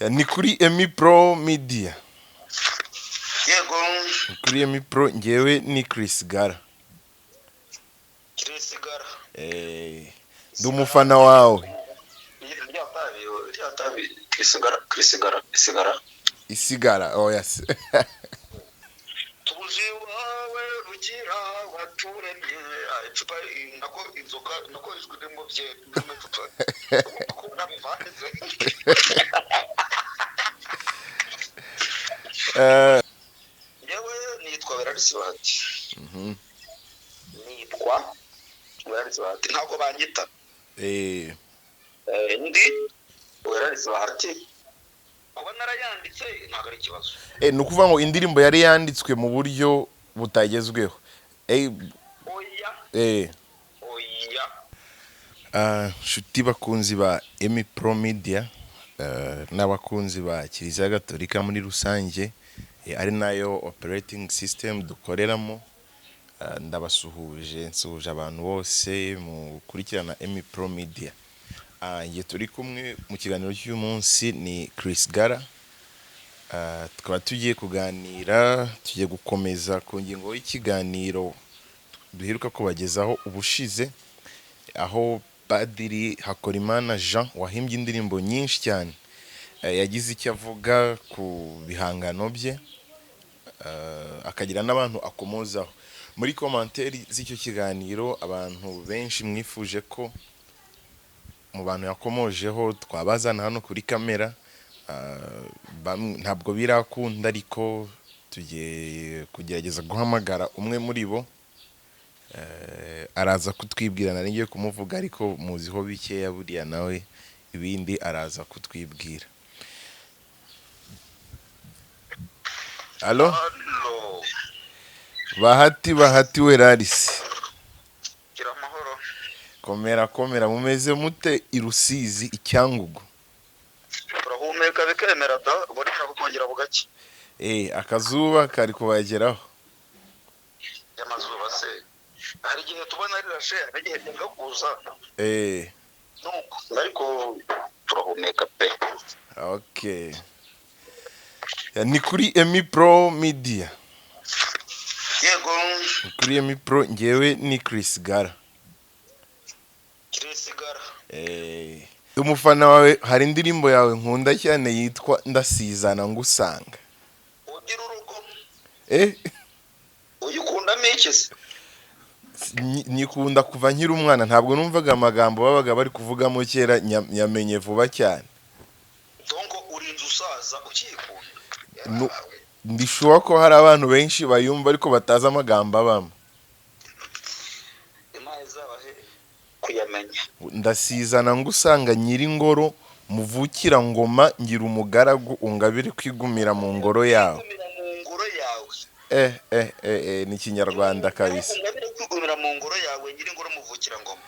Ni kuri Emi Pro Media. Yego. Ni kuri Emi Pro, ngewe ni Chris Gara. Chris Gara. Ndi umufana wawe. Rya tabi, rya tabi, Chris Gara, Chris Gara, isigara. Isigara, oh yes. Tuzi wawe rugira waturemye. Ah, icupa, nako inzoka, nako ijwi ririmo byeri n'amacupa ko nabivanze. Njyewe nitwa Berarisi Bahati. Nitwa Berarisi Bahati, ntabwo banyita. Ndi Berarisi Bahati, kuba narayanditse ntabwo ari ikibazo. Ni ukuvuga ngo indirimbo yari yanditswe mu buryo butagezweho. Oya. Oya. Ah, nshuti bakunzi ba Emi Pro Media, n'abakunzi ba Kiliziya Gatolika muri rusange, ari nayo operating system dukoreramo, ndabasuhuje, nsuhuje abantu bose mukurikirana Emi Pro Media. Njye turi kumwe mu kiganiro cy'uyu munsi ni Chris Gara. Tukaba tugiye kuganira, tugiye gukomeza ku ngingo y'ikiganiro duheruka kubagezaho ubushize, aho Padiri Hakorimana Jean wahimbye indirimbo nyinshi cyane, yagize icyo avuga ku bihangano bye, akagira n'abantu akomozaho. Muri commentaire z'icyo kiganiro, abantu benshi mwifuje ko mu bantu yakomojeho twabazana hano kuri kamera. Ntabwo birakunda, ariko tugiye kugerageza guhamagara umwe muri bo. Araza kutwibwira, nari ngiye kumuvuga ariko muziho bikeya, buriya nawe ibindi araza kutwibwira. Allo? Allo. Bahati, Bahati Werarisi. Gira amahoro. Komera, komera, mumeze mute i Rusizi i Cyangugu? Turahumeka bikemera da, ubwo nshaka kongera bugake. Akazuba kari kubageraho. Y'amazuba se, hari igihe tubona rirashe, hari igihe ryanga kuza. Nuko ariko turahumeka pe. Okay. Ni kuri Emi Pro Media. Yego. Ni kuri Emi Pro, ngewe ni Chris Gara. Chris Gara. Umufana wawe, hari indirimbo yawe nkunda cyane yitwa Ndasizana Ngusanga. Ugira urugo. Uyikundamo iki se? Nyikunda kuva nkiri umwana, ntabwo numvaga amagambo babaga bari kuvugamo kera, nyamenye vuba cyane. Donc urinze usaza ukiyikunda? Ndishuwa ko hari abantu benshi bayumva ariko batazi amagambo abamo. Imana izabahe kuyamenya. Ndasizana ngusanga nyiringoro muvukira ngoma, ngira umugaragu ungabire kwigumira mu ngoro yawe. Kwigumira mu ngoro yawe. Ni Kinyarwanda kabisa. Ungabire kwigumira mu ngoro yawe, nyiringoro muvukira ngoma.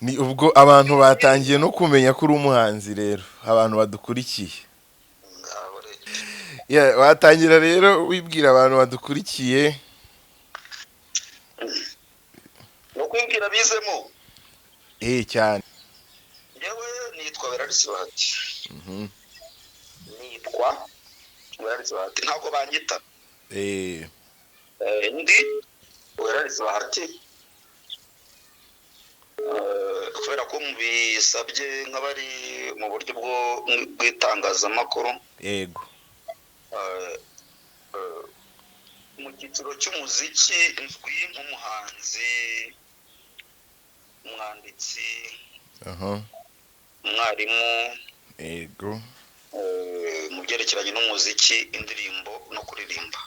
Ni ubwo abantu batangiye no kumenya ko uri umuhanzi rero, abantu badukurikiye. Ngaho rero. Yeah, watangira rero wibwira abantu badukurikiye. Ni ukwibwira bizemo. Cyane. Njyewe nitwa Berarisi Bahati. Nitwa Berarisi Bahati, ntabwo banyita. Ndi Berarisi Bahati. Kubera ko mubisabye nk'abari mu buryo bw'itangazamakuru. Yego. Mu cyiciro cy'umuziki nzwi nk'umuhanzi, umwanditsi, umwarimu. Mu byerekeranye n'umuziki, indirimbo no kuririmba.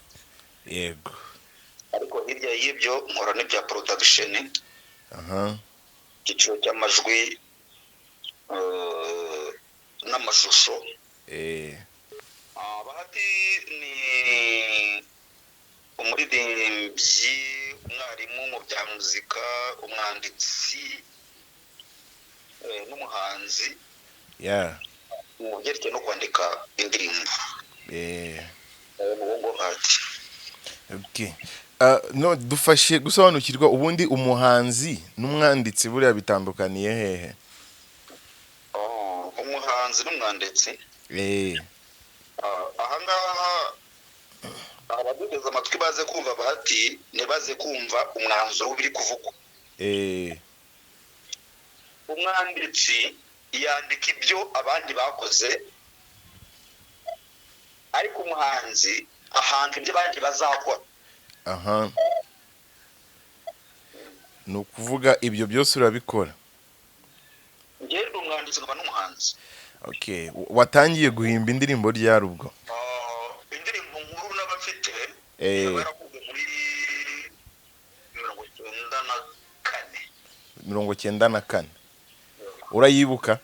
Ariko hirya y'ibyo nkora n'ibya production. Icyiciro cy'amajwi n'amashusho. Bahati ni umuririmbyi, umwarimu mu bya muzika, umwanditsi, n'umuhanzi mu byerekeye no kwandika indirimbo. Uwo ngo Bahati. Okay. No dufashe gusobanukirwa, ubundi umuhanzi n'umwanditsi buriya bitandukaniye hehe? Oh, umuhanzi n'umwanditsi. Ahangaha abaduteze amatwi baze kumva bahati, ntibaze kumva umwanzuro w'ibiri kuvugwa. Umwanditsi yandika ibyo abandi bakoze, ariko umuhanzi ahanga ibyo abandi bazakora. Aha, ni ukuvuga ibyo byose urabikora? Njyewe ndi umwanditsi nkaba n'umuhanzi. Okay, watangiye guhimba indirimbo ryari ubwo? Indirimbo nkuru n'abafite yaba yarakozwe muri 94. 94, urayibuka?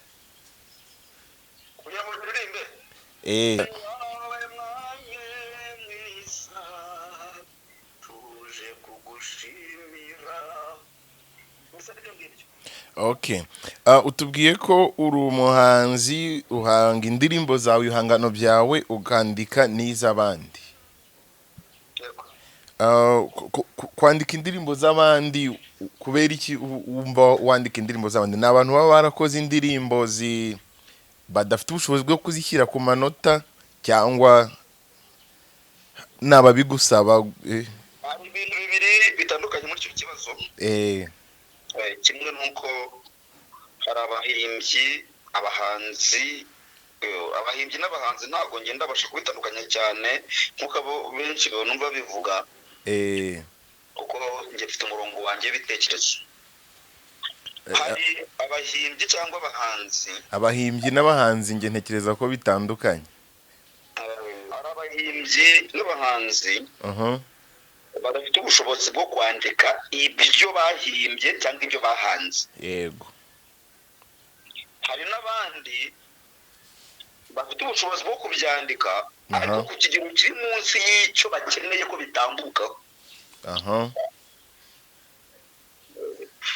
Kugira ngo turirimbe? Wawe mwami mwiza, tuje kugushimira, bisa n'ibyo ngibyo. Okay. Utubwiye ko uri umuhanzi, uhanga indirimbo zawe, ibihangano byawe, ukandika n'iz'abandi. Yego. Kwandika indirimbo z'abandi, kubera iki wumva wandika indirimbo z'abandi? Ni abantu baba barakoze indirimbo badafite ubushobozi bwo kuzishyira ku manota, cyangwa ni ababigusaba? Hari ibintu bibiri bitandukanye muri icyo kibazo. Kimwe nuko hari abahimbyi, abahanzi, abahimbyi n'abahanzi ntabwo ngenda babasha kubitandukanya cyane nk'uko abo benshi numva bivuga, kuko njye mfite umurongo wanjye w'ibitekerezo. Hari abahimbyi cyangwa abahanzi. Abahimbyi n'abahanzi njye ntekereza ko bitandukanye. Hari abahimbyi n'abahanzi badafite ubushobozi bwo kwandika ibyo bahimbye cyangwa ibyo bahanze. Hari n'abandi bafite ubushobozi bwo kubyandika, ariko ku kigero kiri munsi y'icyo bakeneye ko bitambukaho.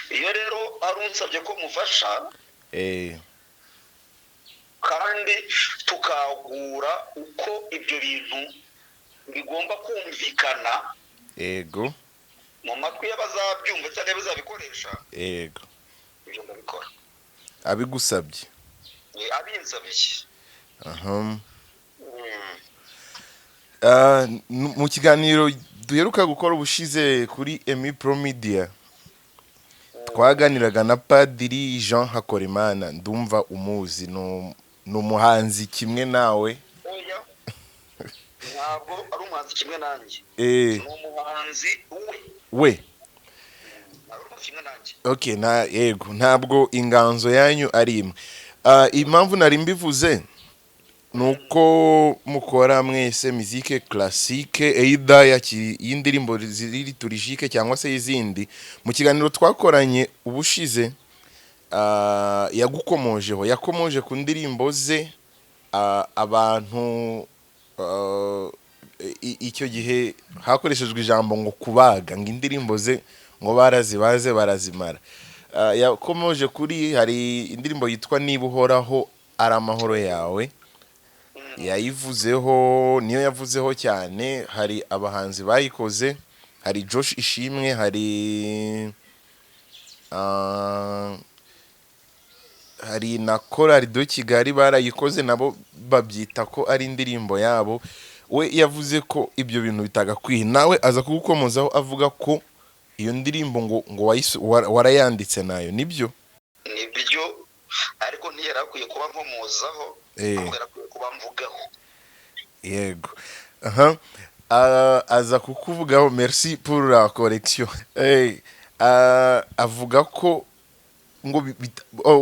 Iyo rero ari unsabye ko mufasha, kandi tukagura uko ibyo bintu bigomba kumvikana mu matwi y'abazabyumva cyangwa abazabikoresha, ibyo ndabikora. Abigusabye? Abinsabye. Mu kiganiro duheruka gukora ubushize kuri Emi Pro Media, twaganiraga na Padiri Jean Hakorimana, ndumva umuzi, ni umuhanzi kimwe nawe. Oya, ntabwo ari umuhanzi kimwe nanjye. Ni umuhanzi we. We. Ntabwo ari umuhanzi kimwe nanjye. Okay, na yego, ntabwo inganzo yanyu ari imwe. Impamvu nari mbivuze ni uko mukora mwese musique classique, either y'indirimbo ziri liturgique cyangwa se izindi. Mu kiganiro twakoranye ubushize, yagukomojeho, yakomoje ku ndirimbo ze, abantu, icyo gihe hakoreshejwe ijambo ngo kubaga, ngo indirimbo ze ngo barazibaze barazimara. Yakomoje kuri, hari indirimbo yitwa "Niba Uhoraho ari amahoro yawe", yayivuzeho, niyo yavuzeho cyane. Hari abahanzi bayikoze, hari Josh Ishimwe, hari na Korali de Kigali barayikoze, nabo babyita ko ari indirimbo yabo. We yavuze ko ibyo bintu bitagakwiye, nawe aza kugukomozaho avuga ko iyo ndirimbo ngo warayanditse nayo, nibyo? Nibyo, ariko ntiyari akwiye kuba nkomozaho, ahubwo yari akwiye kuba mvugaho. Yego, aha. Aza kukuvugaho, merci pour la correction. Avuga ko ngo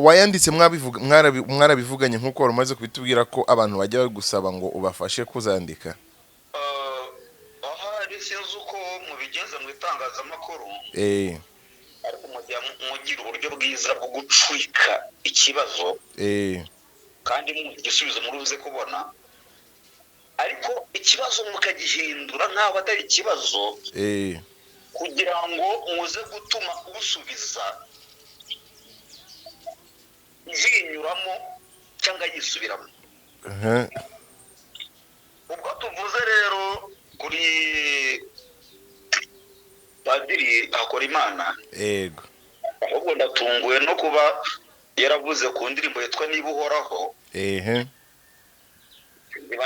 wayanditse, mwarabivuganye nk'uko wari umaze kubitubwira ko abantu bajya bagusaba ngo ubafashe kuzandika. Ahari sinzi uko mubigenza mu itangazamakuru, ariko mujya mugira uburyo bwiza bwo gucwika ikibazo, kandi muzi igisubizo muruze kubona, ariko ikibazo mukagihindura nk'aho atari ikibazo, kugira ngo muze gutuma usubiza yinyuramo cyangwa yisubiramo. Ubwo tuvuze rero kuri Padiri Hakorimana, ahubwo ndatunguwe no kuba yaravuze ku ndirimbo yitwa "Niba Uhoraho".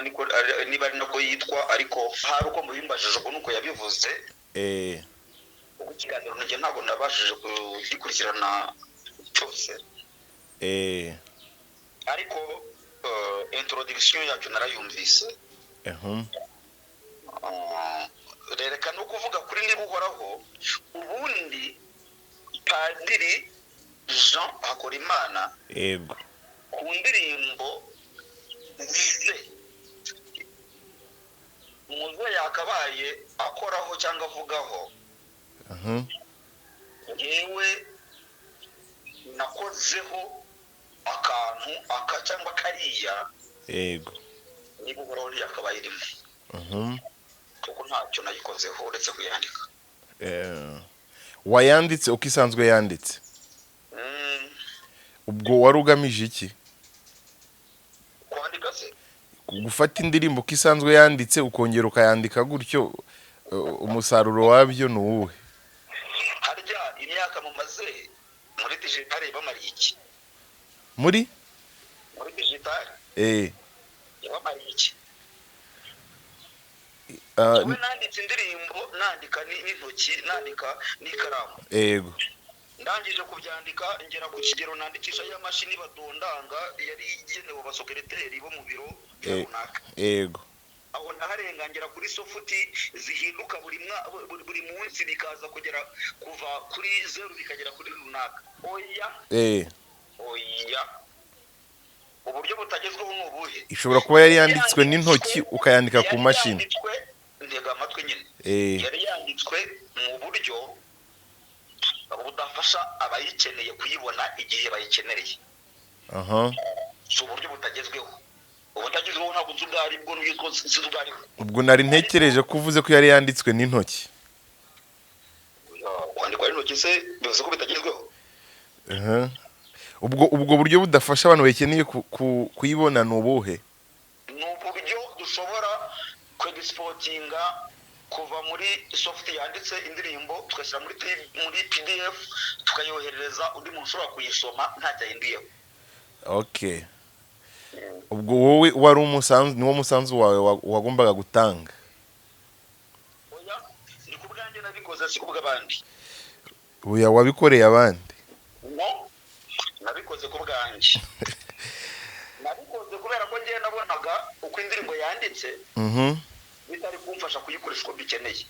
Niba ari nako yitwa, ariko hari uko mubimbajije uko nuko yabivuze. Uko ikiganiro njye ntabwo nabashije kugikurikirana cyose, ariko introduction yacyo narayumvise. Rereka no kuvuga kuri niba uhoraho. Ubundi Padiri Jean Hakorimana, ku ndirimbo ze muzo yakabaye akoraho cyangwa avugaho, ngewe nakozeho akantu aka cyangwa kariya, niba uhoraho ntiyakabaye irimo, kuko ntacyo nayikozeho uretse kuyandika. Wayanditse uko isanzwe yanditse? Ubwo wari ugamije iki? Kwandika se? Gufata indirimbo uko isanzwe yanditse, ukongera ukayandika gutyo, umusaruro wabyo ni uwuhe? Harya imyaka mumaze muri digital bamariye iki? Muri? Muri digital yabamariye iki? Wowe, nanditse indirimbo, nandika n'intoki, nandika n'ikaramu. Ndangije kubyandika, ngera ku kigero nandikisha ya mashini badondanga yari igenewe abasokereteri bo mu biro runaka. Aho ndaharenga, ngera kuri soft zihinduka buri munsi, bikaza kugera kuva kuri zeru bikagera kuri runaka. Oya. Oya, uburyo butagezweho ni ubuhe? Ishobora kuba yari yanditswe n'intoki, ukayandika ku Yari mashini. yanditswe, ntega amatwi nyine. Yari yanditswe mu buryo budafasha abayikeneye kuyibona igihe bayikenereye. Si uburyo butagezweho. Ubutagezweho ntabwo nzi ubwo aribwo, n'ubwo sinzi ubwo aribwo. Ubwo nari ntekereje ko uvuze ko yari yanditswe n'intoki. Kwandikwa n'intoki se bivuze ko bitagezweho? Aha. Ubwo buryo budafasha abantu bakeneye kuyibona ni ubuhe? Ni uburyo dushobora kwexportinga kuva muri soft yanditse indirimbo, tugashyira muri PDF, tukayoherereza undi muntu ushobora kuyisoma ntacyo ahinduyeho. Okay, ubwo wowe wari umusanzu, niwo musanzu wawe wagombaga gutanga? Oya, ni ku bwanjye nabikoze, si ku bw'abandi. Oya, wabikoreye abandi. No, nabikoze ku bwanjye. Nabikoze kubera ko ngewe nabonaga uko indirimbo yanditse bitari kumfasha kuyikoresha uko bikeneye.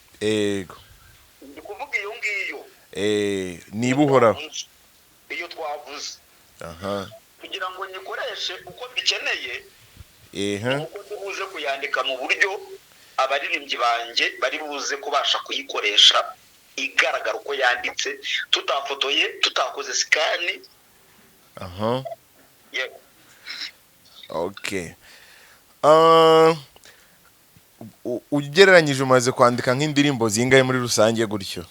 Ndi kuvuga iyo ngiyo. Niba uhoraho. Iyo twavuze, kugira ngo nyikoreshe uko mbikeneye, uko ndi buze kuyandika mu buryo abaririmbyi banjye bari buze kubasha kuyikoresha igaragara uko yanditse, tutafotoye, tutakoze scan. Yego. Okay. Ugereranyije umaze kwandika nk'indirimbo zingahe muri rusange gutyo?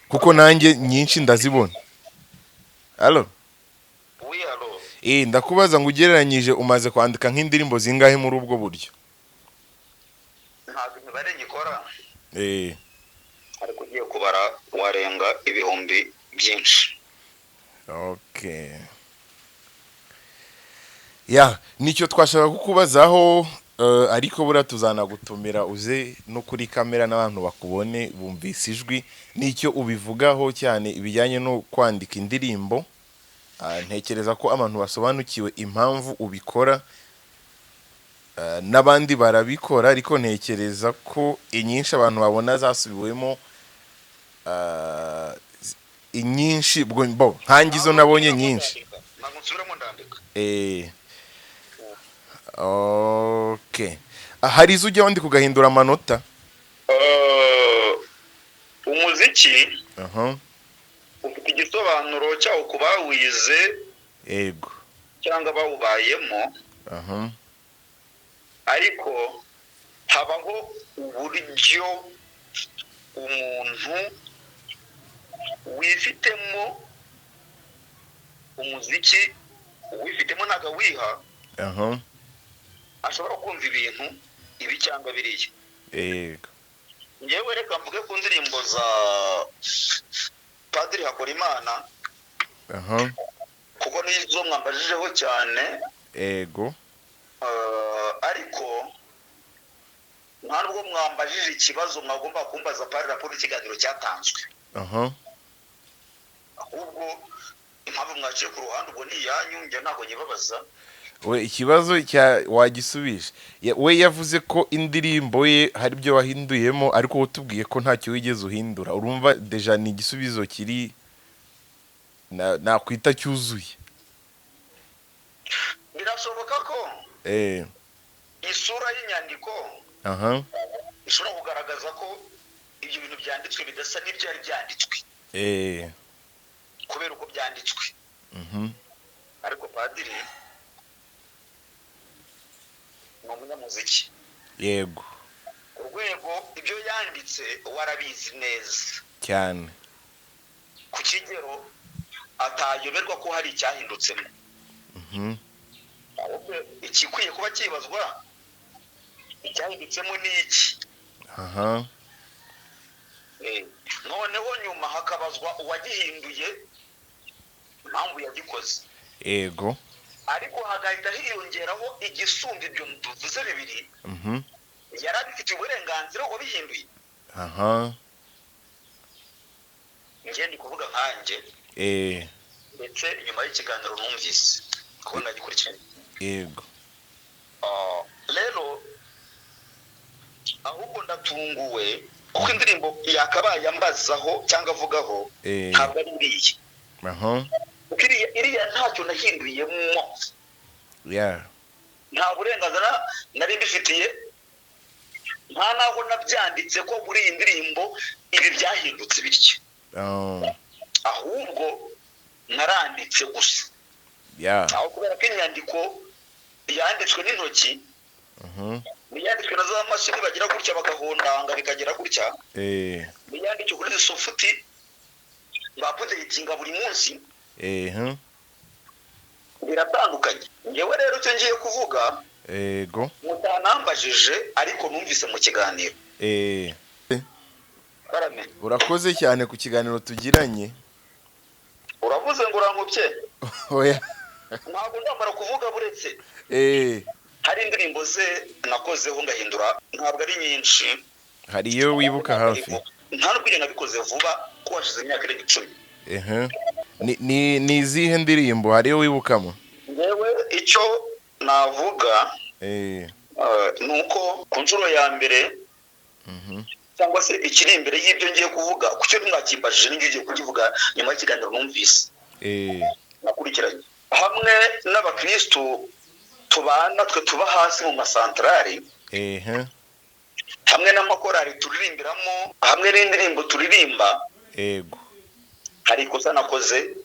Kuko nanjye nyinshi ndazibona. Allo? Oui, allo. Ndakubaza ngo ugereranyije umaze kwandika nk'indirimbo zingahe muri ubwo buryo? Ntabwo imibare nyikora, ariko ugiye kubara warenga ibihumbi byinshi. Okay. Ya, nicyo twashaka kukubazaho, ariko buriya tuzanagutumira uze no kuri kamera n'abantu bakubone, bumvise ijwi n'icyo ubivugaho cyane ibijyanye no kwandika indirimbo. Ntekereza ko abantu basobanukiwe impamvu ubikora. N'abandi barabikora, ariko ntekereza ko inyinshi abantu babona zasubiwemo, inyinshi ubwo bo nkanjye izo nabonye nyinshi. Ntabwo nsubiramo, ndandika. Okay. Hari izo ujya wandika ugahindura amanota? Umuziki ufite igisobanuro cyawo ku bawize cyangwa bawubayemo, ariko habaho uburyo umuntu wifitemo umuziki, uwifitemo ntabwo awiha, ashobora kumva ibintu ibi cyangwa biriya. Ngewe reka mvuge ku ndirimbo za Padiri Hakorimana, kuko nizo mwambajijeho cyane. Ariko Nta nubwo mwambajije ikibazo mwagomba kumbaza par rapport y'ikiganiro cyatanzwe. Ahubwo impamvu mwaciye ku ruhande, ubwo ni iyanyu, njye ntabwo nyibabaza. We ikibazo cya wagisubije. We yavuze ko indirimbo ye hari ibyo wahinduyemo, ariko wowe utubwiye ko ntacyo wigeze uhindura. Urumva déjà ni igisubizo kiri nakwita cyuzuye. Birashoboka ko isura y'inyandiko ishobora kugaragaza ko ibyo bintu byanditswe bidasa n'ibyari byanditswe kubera uko byanditswe. Ariko padiri ni umunyamuziki. Ku rwego ibyo yanditse warabizi neza cyane. Ku kigero atayoberwa ko hari icyahindutsemo. Ahubwo ikikwiye kuba kibazwa, icyahindutsemo ni iki? Noneho nyuma hakabazwa uwagihinduye impamvu yagikoze. Ariko hagahita hiyongeraho igisumba ibyo tuvuze bibiri. Yari abifitiye uburenganzira wabihinduye? Njye ndi kuvuga nkanjye, ndetse nyuma y'ikiganiro numvise kuko nagikurikiranye. Rero ahubwo ndatunguwe kuko indirimbo yakabaye ambazaho cyangwa avugaho ntabwo ari iriya, kuko iriya ntacyo nahinduyemo. Nta burenganzira nari mbifitiye, nta naho nabyanditse ko muri iyi ndirimbo ibi byahindutse bityo. Ahubwo naranditse gusa. Aho kubera ko inyandiko yanditswe n'intoki, n'iyanditswe na za mashini bagira gutya bagahondanga bikagera gutya, n'iyanditswe kuri izi soft baupdatinga buri munsi, biratandukanye. Ngewe rero icyo ngiye kuvuga, mutanambajije ariko numvise mu kiganiro. Karame. Urakoze cyane ku kiganiro tugiranye. Uravuze ngo urankubye? Oya. Ntabwo ndamara kuvuga, buretse. Hari indirimbo ze nakozeho ngahindura, ntabwo ari nyinshi. Hari iyo wibuka hafi? Nta nubwo ibyo nabikoze vuba, ko hashize imyaka irenga 10. Ni izihe ndirimbo? Hari iyo wibukamo? Ngewe icyo navuga ni uko ku nshuro ya mbere, cyangwa se ikiri imbere y'ibyo ngiye kuvuga, ku cyo mwakimbajije n'ibyo ugiye kukivuga nyuma y'ikiganiro numvise, nakurikiranye hamwe n'abakristu tubana, twe tuba hasi mu masantarari, hamwe n'amakorari turirimbiramo, hamwe n'indirimbo turirimba, hari ikosa nakoze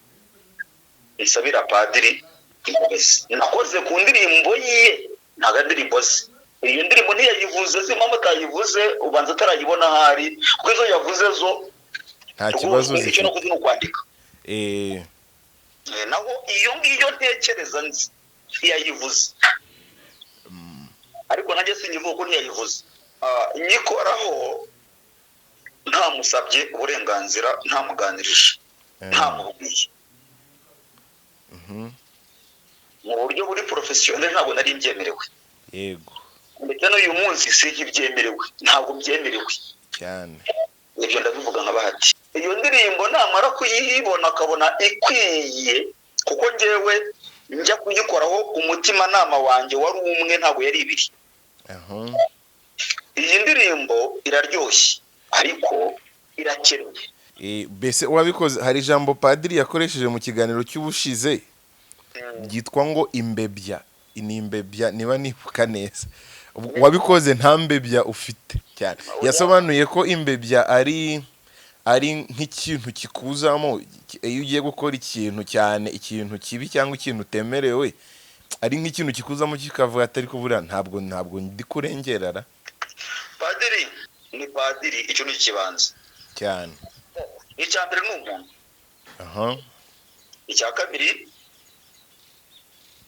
nsabira padiri imbabazi. Nakoze ku ndirimbo ye, ntabwo ari indirimbo ze. Iyo ndirimbo ntiyayivuze, si impamvu atayivuze, ubanza atarayibona ahari, kuko izo yavuze zo Nta kibazo rwose icyo zifite. nakoze ni ukwandika. Naho iyo ngiyo ntekereza nzi ntiyayivuze, ariko nanjye sinyivuga ko ntiyayivuze. Nyikoraho ntamusabye uburenganzira, ntamuganirije, ntamubwiye. Mu buryo buri professionnel ntabwo nari mbyemerewe. Ndetse n'uyu munsi sinkibyemerewe, ntabwo mbyemerewe. Ibyo ndabivuga nka Bahati, iyo ndirimbo namara kuyibona akabona ikwiye, kuko njyewe njya kuyikoraho umutimanama wanjye wari umwe, ntabwo yari ibiri. Iyi ndirimbo iraryoshye ariko irakenewe. Mbese wabikoze, hari ijambo padiri yakoresheje mu kiganiro cy'ubushize ryitwa ngo imbebya, ni imbebya niba nibuka neza. Wabikoze nta mbebya ufite cyane. Yasobanuye ko imbebya ari nk'ikintu kikuzamo iyo ugiye gukora ikintu, cyane ikintu kibi cyangwa ikintu utemerewe, ari nk'ikintu kikuzamo kikavuga ati: "Ariko buriya ntabwo ndi kurengerara." Padiri ni padiri, icyo ni ikibanza. Icya mbere ni umuntu. Icya kabiri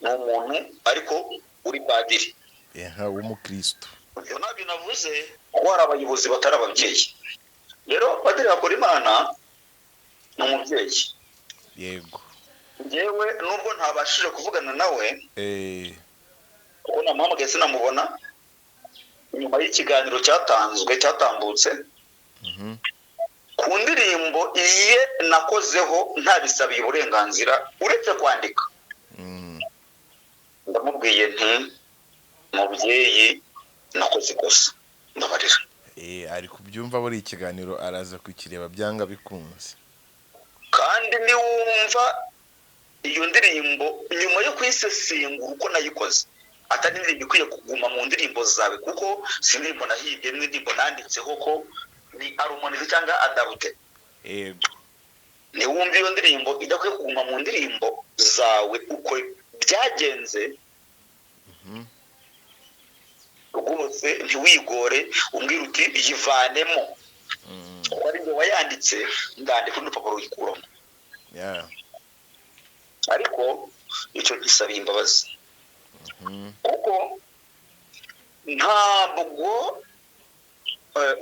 ni umuntu ariko uri padiri. W'umukristo. Ibyo ntabyo navuze kuko hari abayobozi batari ababyeyi. Rero padiri Hakorimana ni umubyeyi. Njyewe nubwo ntabashije kuvugana nawe, kuko namuhamagaye sinamubona, Nyuma y'ikiganiro cyatanzwe, cyatambutse ku ndirimbo iye nakozeho ntabisabiye uburenganzira uretse kwandika, ndamubwiye nti: "Mubyeyi, nakoze ikosa, mbabarira." Ari kubyumva buri ikiganiro, araza kukireba byanga bikunze. Kandi niwumva iyo ndirimbo nyuma yo kuyisesengura uko nayikoze, atari indirimbo ikwiye kuguma mu ndirimbo zawe, kuko si indirimbo nahimbye, ni indirimbo nanditseho ko ni harmonize cyangwa adapté. Niwumva iyo ndirimbo idakwiye kuguma mu ndirimbo zawe uko byagenze, rwose ntiwigore umbwira uti: "Yivanemo," kuko ari njye wayanditse, ndandika urundi rupapuro ruyikuramo. Ariko icyo gisabiye imbabazi, kuko ntabwo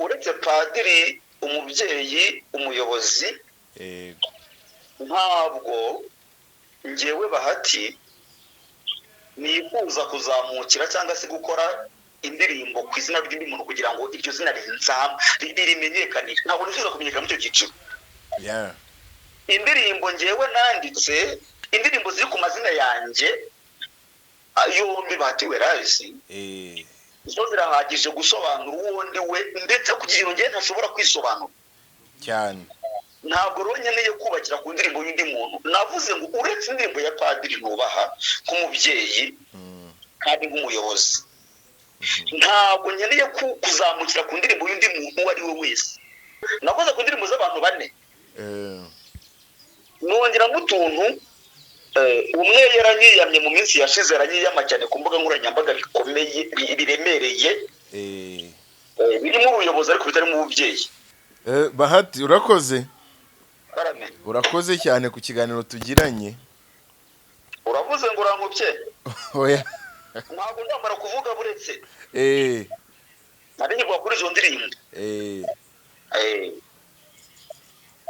uretse padiri, umubyeyi, umuyobozi, ntabwo ngewe Bahati nifuza kuzamukira cyangwa se gukora indirimbo ku izina ry'undi muntu kugira ngo iryo zina rimenyekanishe. Ntabwo nifuza kumenyekana muri icyo cyiciro. Indirimbo ngewe nanditse, indirimbo ziri ku mazina yanjye yombi, Bahati Werazi, zo zirahagije gusobanura uwo ndi we, ndetse kugira ngo ngewe ntashobora kwisobanura. Ntabwo rero nkeneye kubakira ku ndirimbo y'undi muntu. Navuze ngo uretse indirimbo ya padiri nubaha nk'umubyeyi kandi nk'umuyobozi, ntabwo nkeneye kuzamukira ku ndirimbo y'undi muntu uwo ari we wese. Nakoze ku ndirimbo z'abantu bane, nongeramo utuntu. Umwe yaranyiyamye mu minsi yashize, aranyiyama cyane ku mbuga nkoranyambaga bikomeye, biremereye, birimo ubuyobozi ariko bitarimo ububyeyi. Bahati, urakoze. Karame. Urakoze cyane ku kiganiro tugiranye. Uravuze ngo urankubye? Oya. Ntabwo ndamara kuvuga, buretse nari nkivuga kuri izo ndirimbo.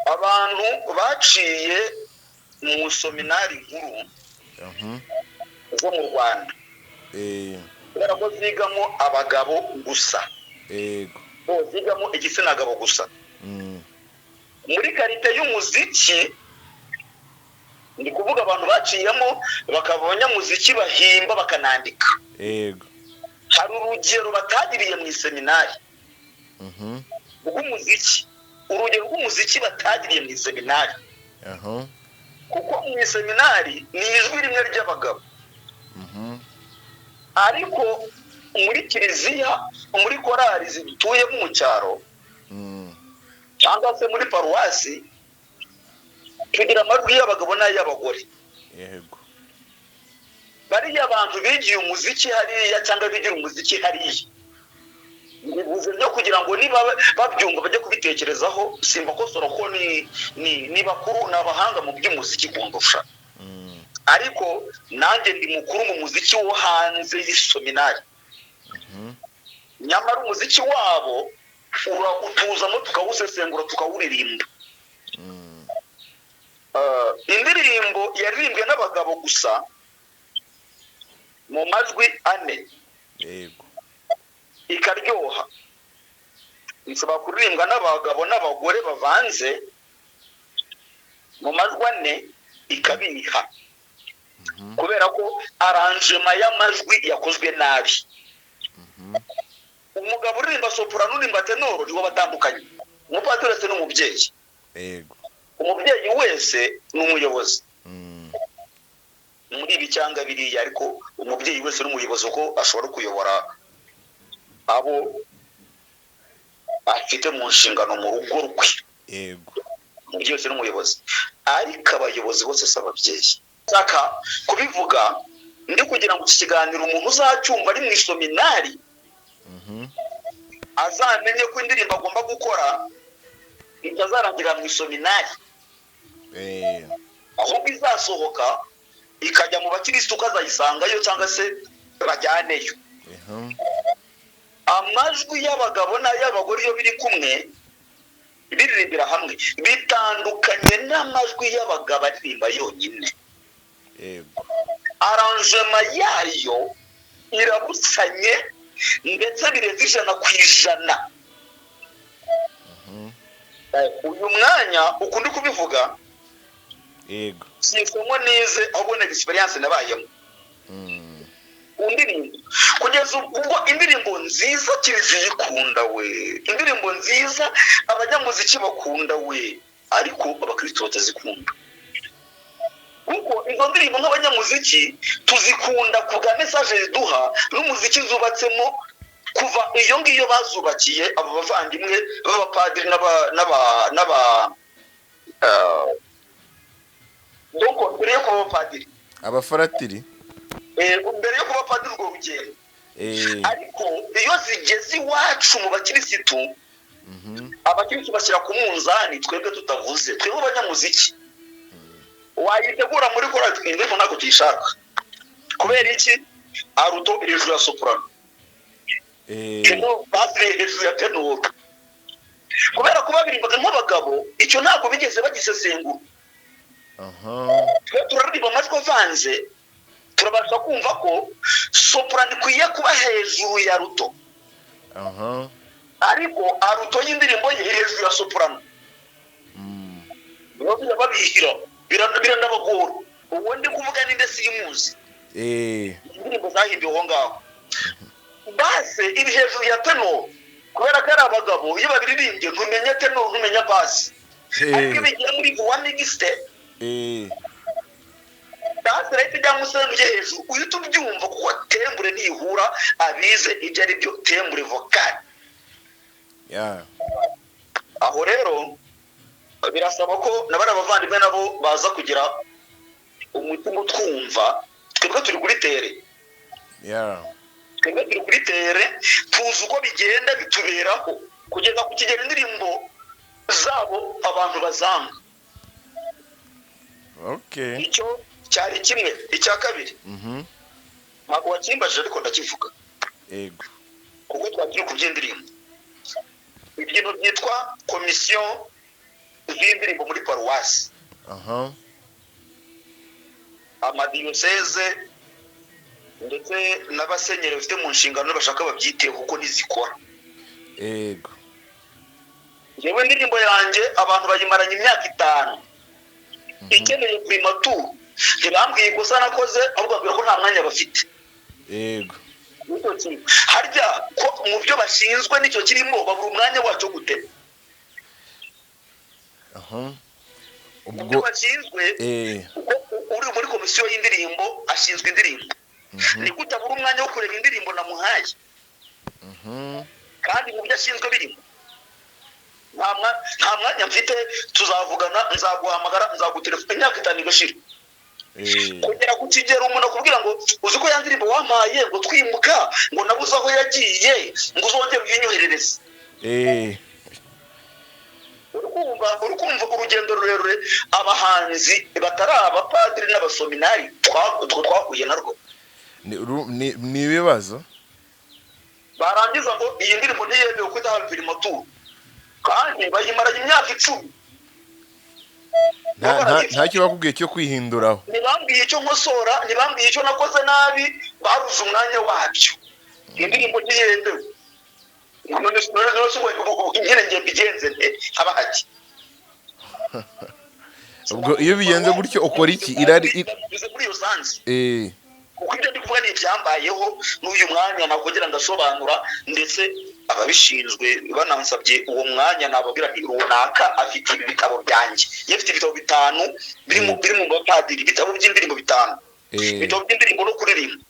Abantu baciye mu seminari nkuru zo mu Rwanda, kubera ko zigamo abagabo gusa, bo zigamo igitsina gabo gusa, muri qualité y'umuziki, ni kuvuga abantu baciyemo bakaba abanyamuziki bahimba bakanandika, hari urugero batagiriye mu iseminari rw'umuziki, urugero rw'umuziki batagiriye mu iseminari, kuko mu iseminari ni ijwi rimwe ry'abagabo, ariko muri kiliziya, muri korali zituyemo mu cyaro, cyangwa se muri paruwasi, tugira amajwi y'abagabo n'ay'abagore. Bariya bantu bigiye umuziki hariya cyangwa bigira umuziki hariya, bivuze byo kugira ngo niba babyumva bajye kubitekerezaho. Simbakosora ko ni bakuru, ni abahanga mu by'umuziki kundusha, ariko nanjye ndi mukuru mu muziki wo hanze y'iseminari. Nyamara umuziki wabo utuzamo, tukawusesengura, tukawuririmba. Indirimbo yaririmbwe n'abagabo gusa mu majwi ane ikaryoha, ishobora kuririmbwa n'abagabo n'abagore bavanze mu majwi ane ikabiha, kubera ko arrangement y'amajwi yakozwe nabi. Umugabo uririmba soprano, uririmba ténor, nibo batandukanye. Umupadiri wese ni umubyeyi. Umubyeyi wese ni umuyobozi muri ibi cyangwa biriya, ariko umubyeyi wese ni umuyobozi kuko ashobora kuyobora abo afite mu nshingano mu rugo rwe. Umubyeyi wese ni umuyobozi, ariko abayobozi bose si ababyeyi. Nshaka kubivuga ndi kugira ngo iki kiganiro umuntu uzacyumva ari mu iseminari azamenye ko indirimbo agomba gukora itazarangira mu iseminari, ahubwo izasohoka ikajya mu bakirisitu, ukazayisangayo cyangwa se bajyaneyo. Amajwi y'abagabo n'ay'abagore iyo biri kumwe biririmbira hamwe bitandukanye n'amajwi y'abagabo aririmba yonyine. Arrangement yayo irabusanye. Ndetse birenze 100%. Uyu mwanya ukundi kubivuga, Yego. si isomo nize, ahubwo ni experience nabayemo. Indirimbo kugeza ubwo, indirimbo nziza kiliziya ikunda we, indirimbo nziza abanyamuziki bakunda we, ariko abakristo batazikunda, kuko izo ndirimbo nk'abanyamuziki tuzikunda ku bwa message ziduha n'umuziki zubatsemo. Kuva iyo ngiyo bazubakiye abo bavandimwe b'abapadiri n'aba donc mbere yo kuba abapadiri, Abafaratiri. Mbere yo kuba abapadiri, urwo rugendo. Ariko iyo zigeze iwacu mu bakirisitu, abakirisitu bashyira ku munzani twebwe tutavuze. Twebwe abanyamuziki wayitegura muri korali, indirimbo ntabwo tuyishaka. Kubera iki? Alto iri hejuru ya soprano, tenor, basse iri hejuru ya ténor, kubera ko baririmbaga nk'abagabo. Icyo ntabwo bigeze bagisesengura. Twe turaririmba amajwi avanze, turabasha kumva ko soprano ikwiye kuba hejuru ya alto, ariko alto y'indirimbo ye iri hejuru ya soprano. Biba birababihira, biranabagora. Uwo ndi kuvuga ninde? Simuzi. Indirimbo zahimbiwe aho ngaho, basse iri hejuru ya ténor, kubera ko ari abagabo. Iyo babiririmbye ntumenya ténor, ntumenya basse. Ariko iyo bigiye muri voix mixte, basse rero ijya munsi ujye hejuru, uhita ubyumva, kuko timbre ntihura. Abize ibyo ari byo timbre vocale. Aho rero birasaba ko na bariya bavandimwe nabo baza kugira umutima utwumva. Twebwe turi kuri terrain. Twebwe turi kuri terrain, tuzi uko bigenda bituberaho kugeza ku kigero indirimbo zabo abantu bazanga. Icyo cyari kimwe. Icya kabiri, ntabwo wakimbajije ariko ndakivuga, kuko twari turi ku by'indirimbo, ibintu byitwa komisiyo z'indirimbo muri paruwasi, amadiyoseze ndetse n'abasenyeri bafite mu nshingano, bashaka babyiteho kuko ntizikora. Njyewe indirimbo yanjye abantu bayimaranye imyaka 5 ikeneye primature. Ntibambwiye ikosa nakoze, ahubwo babwira ko nta mwanya bafite. Nicyo kintu. Harya ko mu byo bashinzwe nicyo kirimo, babura umwanya wacyo gute? Mu byo Ubwo bashinzwe, kuko uri muri komisiyo y'indirimbo ashinzwe indirimbo, ni gute abura umwanya wo kureba indirimbo namuhaye kandi mu byo ashinzwe birimo? Nta mwanya mfite, tuzavugana, nzaguhamagara, nzagutelefona, imyaka 5 igashira. Kugera ku kigero umuntu akubwira ngo: "Uzi ko ya ndirimbo wampaye ngo twimuka, ngo nabuze aho yagiye, ngo uzongere uyinyoherereze." Uri kumva urugendo rurerure abahanzi batari abapadiri n'abasominari twahuye narwo. Ni ibibazo. Barangiza ngo iyi ndirimbo ntiyemewe kuko idahawe primature, kandi bayimaranye imyaka 10. Ntacyo bakubwiye cyo kwihinduraho? Ntibambwiye icyo nkosora, ntibambwiye icyo nakoze nabi, babuze umwanya wabyo. Indirimbo ntiyemewe. None se ubu nyine ngiye mbigenze nte? Haba haki? Ubwo iyo bigenze gutyo ukora iki? Irari Bivuze muri iyo sens, kuko ibyo ndi kuvuga ni ibyambayeho. N'uyu mwanya nakongera ndasobanura, ndetse ababishinzwe banansabye uwo mwanya nababwira nti: "Runaka afite ibi bitabo byanjye." Iyo afite ibitabo bitanu biri mu bapadiri, ibitabo by'indirimbo bitanu, ibitabo by'indirimbo no kuririmba,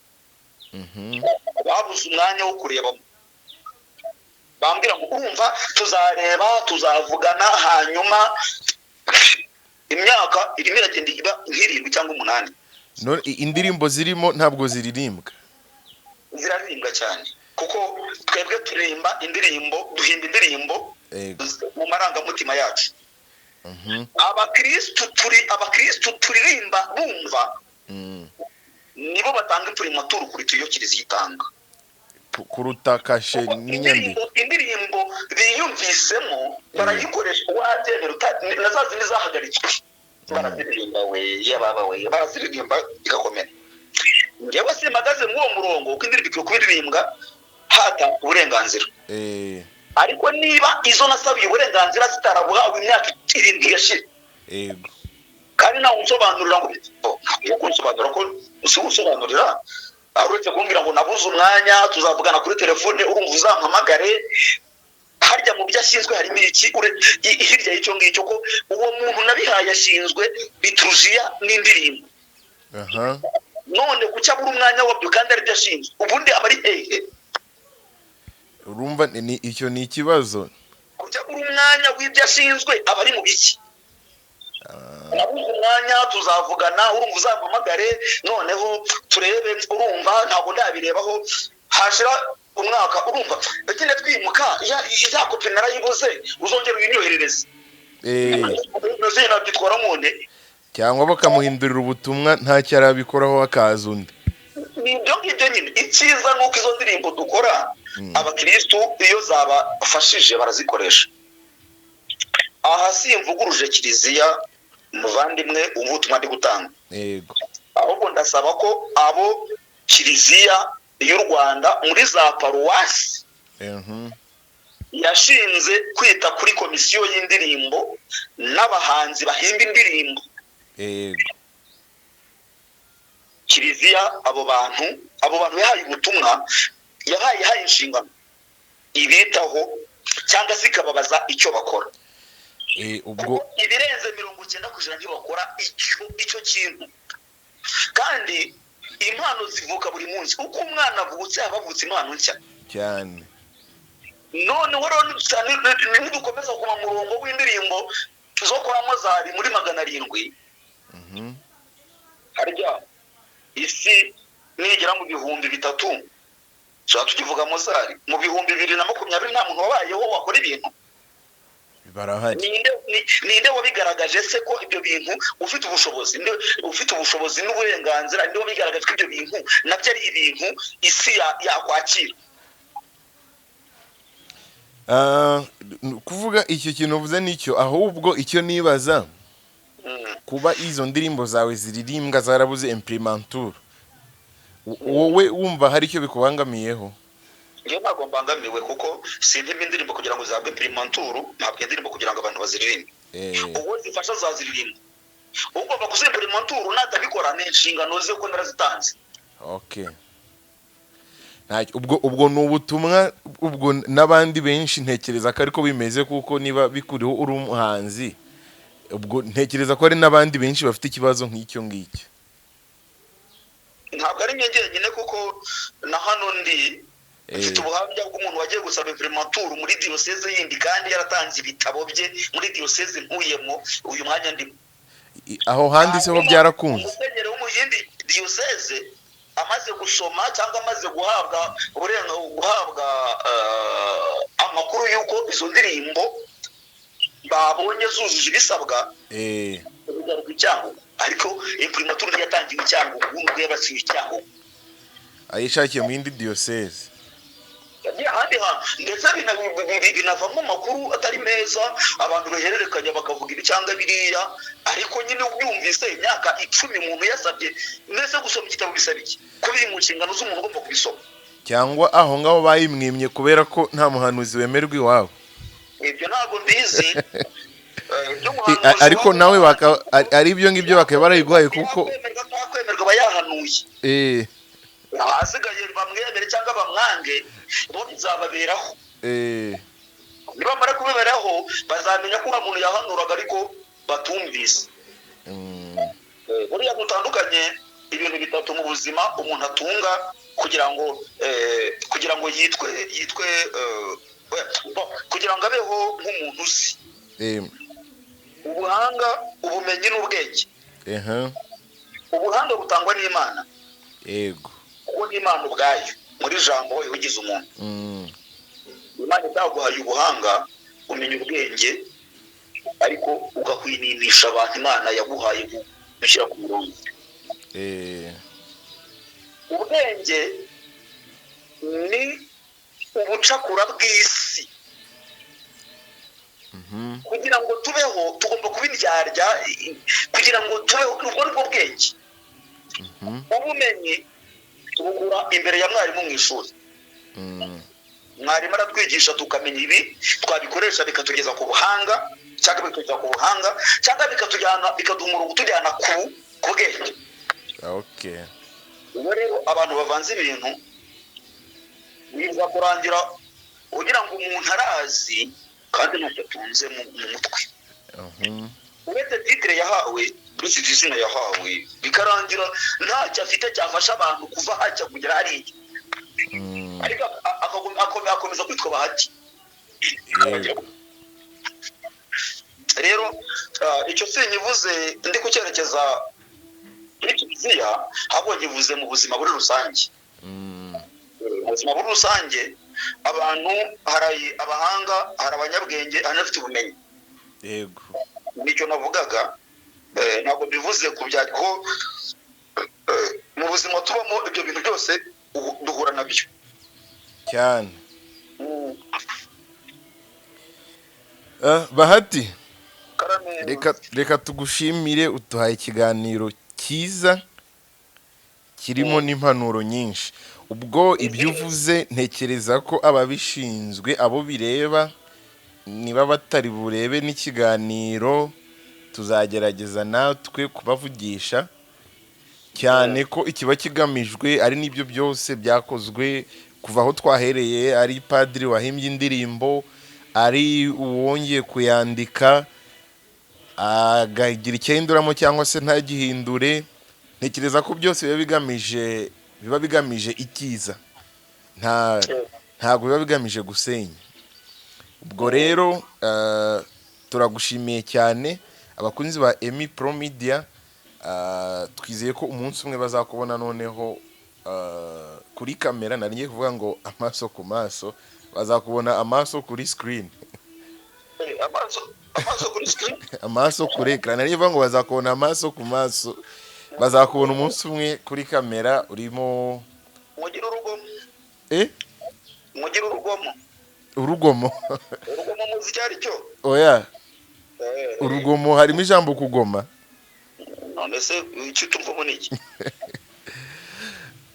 babuze umwanya wo kurebamo. Bambwira ngo: "Urumva tuzareba, tuzavugana." Hanyuma imyaka irimo iragenda iba nk'irindwi cyangwa umunani. None indirimbo zirimo ntabwo ziririmbwa? Ziraririmbwa cyane, kuko twebwe turirimba indirimbo, duhimba indirimbo mu marangamutima yacu. Abakirisitu, turi abakirisitu turirimba bumva, nibo batanga imprimatur kuruta iyo kiliziya itanga. Kuruta kashe Kuko n'inyandiko. indirimbo biyumvisemo barayikoresha, wabyemera na za zindi zahagaritswe baraziririmba we, yababa we, baraziririmba igakomera. Njyewe simpagaze muri uwo murongo, kuko indirimbo ikwiye kubiririmbwa. Hatanzwe uburenganzira. Ariko niba izo nasabiye uburenganzira zitarabuhawe imyaka 7 yashira, yego, kandi nawe unsobanurira ngo kunsobanura ko si unsobanurira, uretse kumbwira ngo nabuze umwanya, tuzavugana kuri telefone, urumva uzampamagare. Harya mu byo ashinzwe harimo iki hirya y'icyo ngicyo? Ko uwo muntu nabihaye ashinzwe liturujiya n'indirimbo, none kuki abura umwanya wabyo kandi aribyo ashinzwe? Ubundi aba ari hehe? Urumva ni icyo ni ikibazo. Kuki abura umwanya w'ibyo ashinzwe? Aba ari mu biki? Nabuze umwanya, tuzavugana, urumva uzampamagare, noneho turebe, urumva ntabwo ndabirebaho. Hashira umwaka, urumva nyine twimuka, ya kopi narayibuze, uzongera uyinyoherereze. Nabyitwara mune. Cyangwa bakamuhindurira ubutumwa ntacyo arabikoraho, hakaza undi. Ni ibyo ngibyo nyine. Icyiza ni uko izo ndirimbo dukora, abakirisitu iyo zabafashije barazikoresha. Aha simvuguruje kiliziya, muvandimwe, umva ubutumwa ndi gutanga. Yego. Ahubwo ndasaba ko abo kiliziya y'u Rwanda muri za paruwasi yashinze kwita kuri komisiyo y'indirimbo n'abahanzi bahimba indirimbo, Yego. Kiliziya abo bantu yahaye ubutumwa, yahaye inshingano, ibitaho cyangwa se ikababaza icyo bakora. Ubwo ibirenze 90% ntibakora icyo kintu. Kandi impano zivuka buri munsi, uko umwana avutse aba avutse impano nshya cyane. Noneho rero nidukomeza kuba mu murongo w'indirimbo zo kwa Mozari muri 700, harya isi nigera mu 3000 tuba tukivuga Mozari. Mu 2020 nta muntu wabayeho wakora ibintu. Barahari. Ninde wabigaragaje se ko ibyo bintu ufite ubushobozi, ufite ubushobozi n'uburenganzira, ninde wabigaragaje ko ibyo bintu nabyo ari ibintu isi yakwakira? Kuvuga icyo kintu uvuze nicyo, ahubwo icyo nibaza, kuba izo ndirimbo zawe ziririmbwa zarabuze imprimatur, wowe wumva hari icyo bikubangamiyeho? Njyewe ntabwo mbangamiwe, kuko simpimba indirimbo kugira ngo zihabwe imprimatur, ntabwo indirimbo kugira ngo abantu baziririmbe. Uwo zifasha azaziririmba, ugomba kuziha imprimatur natabikora ni inshingano ze, kuko narazitanze. Okay. Ubwo ni ubutumwa, ubwo n'abandi benshi ntekereza ko ariko bimeze, kuko niba bikuriho uri umuhanzi, ubwo ntekereza ko hari n'abandi benshi bafite ikibazo nk'icyo ngicyo. Ntabwo ari njye njyenyine, kuko na hano ndi mfite ubuhamya bw'umuntu wagiye gusaba imprimatur muri diyoseze yindi, kandi yaratanze ibitabo bye muri diyoseze ntuyemo uyu mwanya ndimo. Aho handitseho byarakunze. Umusenyeri wo mu yindi diyoseze amaze gusoma cyangwa amaze guhabwa guhabwa amakuru y'uko izo ndirimbo babonye zujuje ibisabwa, bigaruka icyangugu. Ariko imprimatur ntiyatangiwe icyangugu, nubwo yabaciye icyangugu. Ayishakiye mu yindi diyoseze. Yagiye ahandi hantu, ndetse binavamo amakuru atari meza, abantu bahererekanya bakavuga ibi cyangwa biriya. Ariko nyine ubyumvise, imyaka 10 umuntu yasabye, mbese gusoma igitabo bisaba iki ko biri mu nshingano z'umuntu ugomba kubisoma? Cyangwa aho ngaho bayimwimye kubera ko nta muhanuzi wemerwa iwabo. Ibyo ntabwo mbizi. Ariko nawe ari ibyo ngibyo bakaba barayiguhaye kuko kwemerwa aba yahanuye. Ahasigaye bamwemere cyangwa bamwange, bo bizababeraho. Nibamara kubiberaho bazamenya ko umuntu yahanuraga ariko batumvise. Buriya gutandukanye ibintu bitatu mu buzima umuntu atunga kugira ngo yitwe kugira ngo abeho nk'umuntu uzi. Ubuhanga, ubumenyi n'ubwenge. Ubuhanga butangwa n'Imana. Yego. Kuko n'Imana ubwayo muri jambo igize umuntu. Imana itaguhaye ubuhanga, umenya ubwenge, ariko ugakwininisha abantu Imana yaguhaye gushyira ku murongo. Ubwenge ni ubucakura bw'isi. Kugira ngo tubeho tugomba kubindyarya, kugira ngo tubeho, ubwo ni bwo bwenge. Ubumenyi tubukura imbere ya mwarimu mu ishuri. Mwarimu aratwigisha tukamenya ibi, twabikoresha bikatugeza ku buhanga, cyangwa bikatugeza ku buhanga, cyangwa bikatujyana, bikaduha umurongo utujyana ku bwenge. Ubwo rero abantu bavanze ibintu biza kurangira kugira ngo umuntu arazi kandi ntacyo atunze mu mutwe. Uretse titre yahawe, uretse izina yahawe, bikarangira ntacyo afite cyafasha abantu kuva hajya kugera hariya. Ariko akomeza kwitwa Bahati. Rero icyo sinyivuze ndi kucyerekeza kuri kiliziya, ahubwo nyivuze mu buzima muri rusange. Mu buzima muri rusange abantu, hari abahanga, hari abanyabwenge, hari n'abafite ubumenyi. Nicyo navugaga, ntabwo bivuze ku bya ko mu buzima tubamo ibyo bintu byose duhura nabyo cyane. Bahati, reka tugushimire, uduhaye ikiganiro cyiza kirimo n'impanuro nyinshi. Ubwo ibyo uvuze ntekereza ko ababishinzwe, abo bireba, niba batari burebe n'ikiganiro, tuzagerageza natwe kubavugisha, cyane ko ikiba kigamijwe ari n'ibyo byose byakozwe kuva aho twahereye, ari padiri wahimbye indirimbo, ari uwongeye kuyandika akagira icyo ahinduramo cyangwa se ntagihindure. Ntekereza ko byose biba bigamije icyiza, ntabwo biba bigamije gusenya. Ubwo rero turagushimiye cyane. Abakunzi ba Emi Pro Media, twizeye ko umunsi umwe bazakubona noneho kuri kamera. Nari ngiye kuvuga ngo amaso ku maso, bazakubona amaso kuri screen. Amaso kuri screen. Amaso kuri écran. Nari ngiye kuvuga ngo bazakubona amaso ku maso, bazakubona umunsi umwe kuri kamera urimo. Mugire urugomo. Eh? Mugire urugomo. Urugomo? Urugomo muzi icyo ari cyo? Oya. Urugomo harimo ijambo kugoma? None se icyo utumvamo ni iki?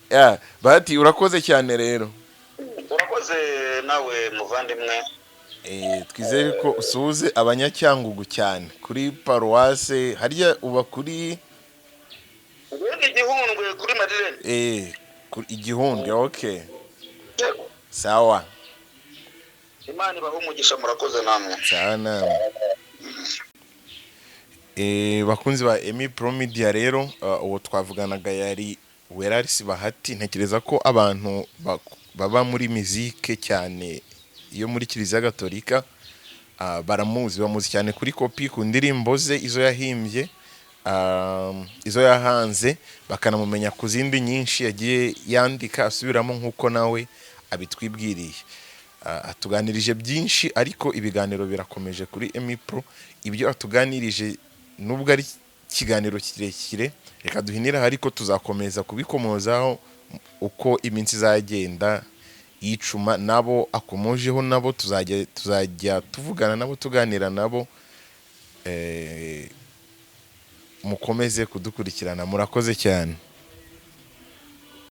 Ya, Bahati, urakoze cyane rero. Urakoze nawe, muvandimwe. Twizere ko usuhuze abanyacyangugu cyane kuri paruwase harya uba kuri? Ubundi Igihundwe, kuri Madirene. Kuri Igihundwe, okay, sawa. Imana ibahe umugisha, murakoze namwe. Sawa namwe. Bakunzi ba Emi Pro Media rero, uwo twavuganaga yari Werarisi Bahati. Ntekereza ko abantu baba muri mizike cyane iyo muri Kiliziya Gatolika baramuzi, bamuzi cyane kuri kopi, ku ndirimbo ze, izo yahimbye, izo yahanze, bakanamumenya ku zindi nyinshi yagiye yandika asubiramo nk'uko nawe abitwibwiriye. Atuganirije byinshi, ariko ibiganiro birakomeje kuri Emi Pro. Ibyo atuganirije, nubwo ari ikiganiro kirekire, reka duhinire aha, ariko tuzakomeza kubikomozaho uko iminsi izagenda yicuma. Nabo akomojeho nabo tuzajya tuvugana nabo, tuganira nabo. Mukomeze kudukurikirana, murakoze cyane.